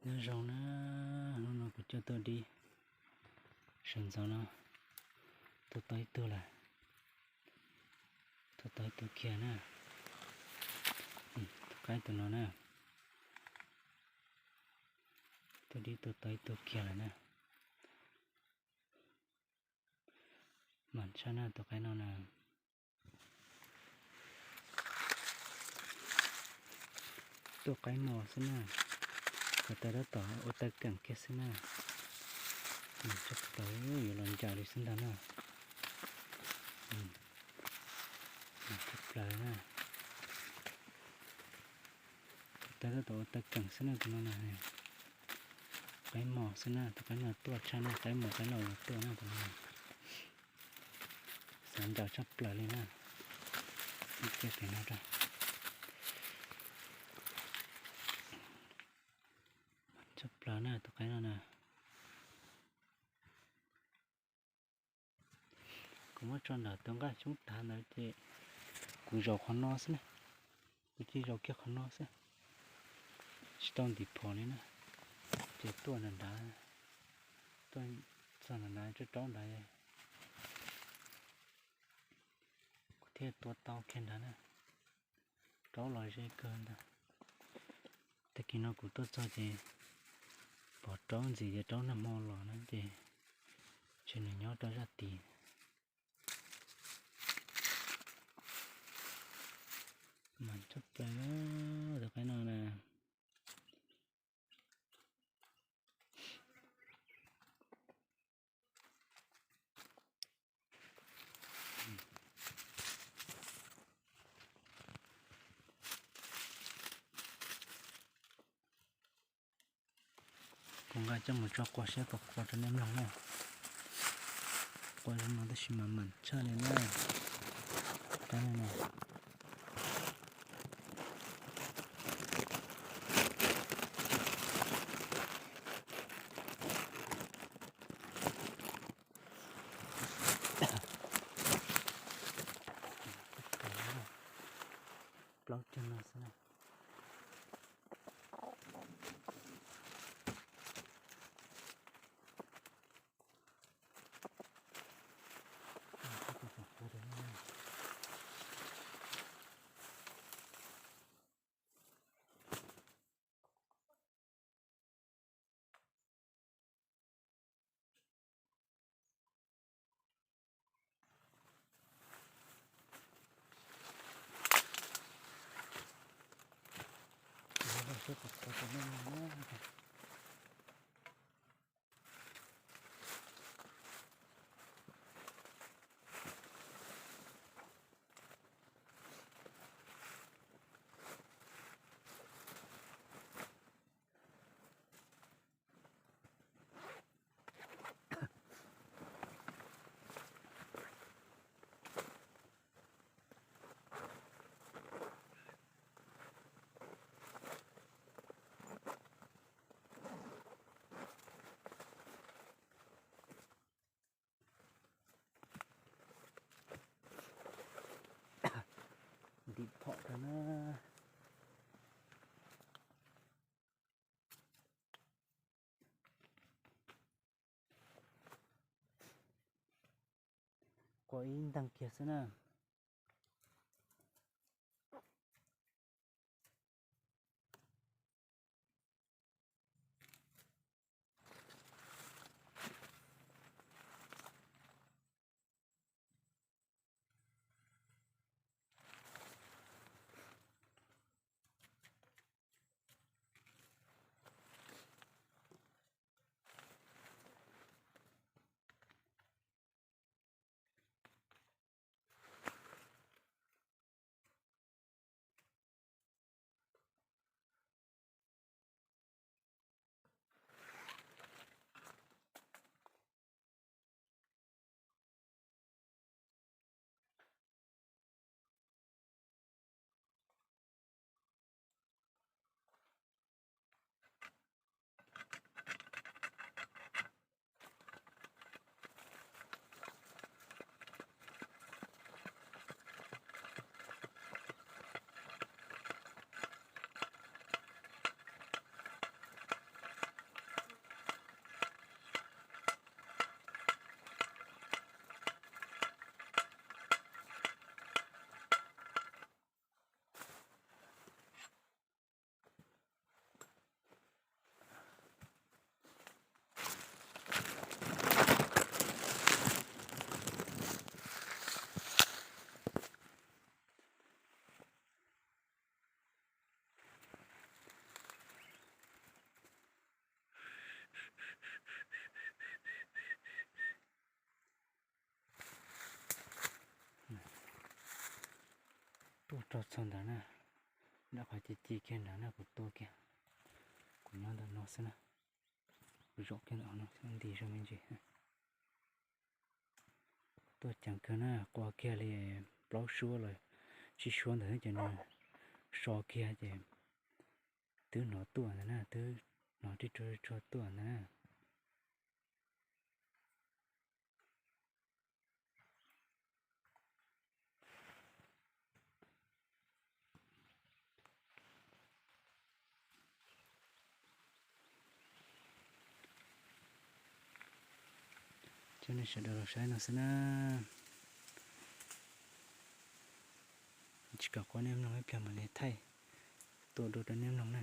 Nyob zoo na, hnub no kuv coj tuaj dib sawv ntxov no, tua tau ib tug lawm, tua tau ib tug kiag na. Tus qaib tus no na, tuaj dib tua tau ib tug kiag lawm na. Mas tshaj na tus qaib no na. Tuaj qaib mos xwb na, ko taw tab tom ua taw keem kiag xwb na. Tshaj plaws, yuav los ncaws li xwb ntag na. Tshaj plaws na. Ko taw tab tom ua taw keem xwb na tus no na. Qaib mos xwb na, tus qaib no tuaj tshaj na, qaib mos qaib laus los tuaj na tus no. Xav ncaws tshaj plaws li na. Ib kiag pem no rau. Tshaj plaws na tus qaib no na. Kuv muab tso nram tus nqaj xyoob tav ntawd ces kuv zaum qhov no xwb na. Kuv cia zaum kiag qhov no xwb, tsis tau ntim phom li na. Ces tuaj nram nrad, tuaj txog nram nrad rau rau nrad, kuv thiaj tua tau kiag nrad na. Raub los ze kawg ntag. Tag kis no kuv tuaj txog ces pom raub ntxiv ces raub nag hmo los na ces ntshe nws nyob rau zaj tid. Mas tshaj plaws tus qaib no na. Kuv nqa coj mus tso qua siab kom qua rau nej mloog na. Qua zoo no tab sis mas mam tshaj li na. Rab no na. Plaub cag no xwb na. Ntim phom rau na. Qua ib nteeg kiag xwb na. Tuaj rau txog ntawd na, nram qhov ci ci kiag ntawd na kuv tua kiag. Kuv nyob ntawm no xwb na, kuv zaum kiag ntawm no nti zog me ntsis. Tuaj ceev kawg na, qua kiag li plaub suab los tsib suab ntawd ces nws so kiag ces twb hnov tuaj ntawd na, twb hnov tib tsuag tsuag tuaj ntawd na. Coj nej sawv daws los saib no xwb na. Tsis kam quaj nej mloog ib pliag mam li thaij tuaj dua rau nej mloog na.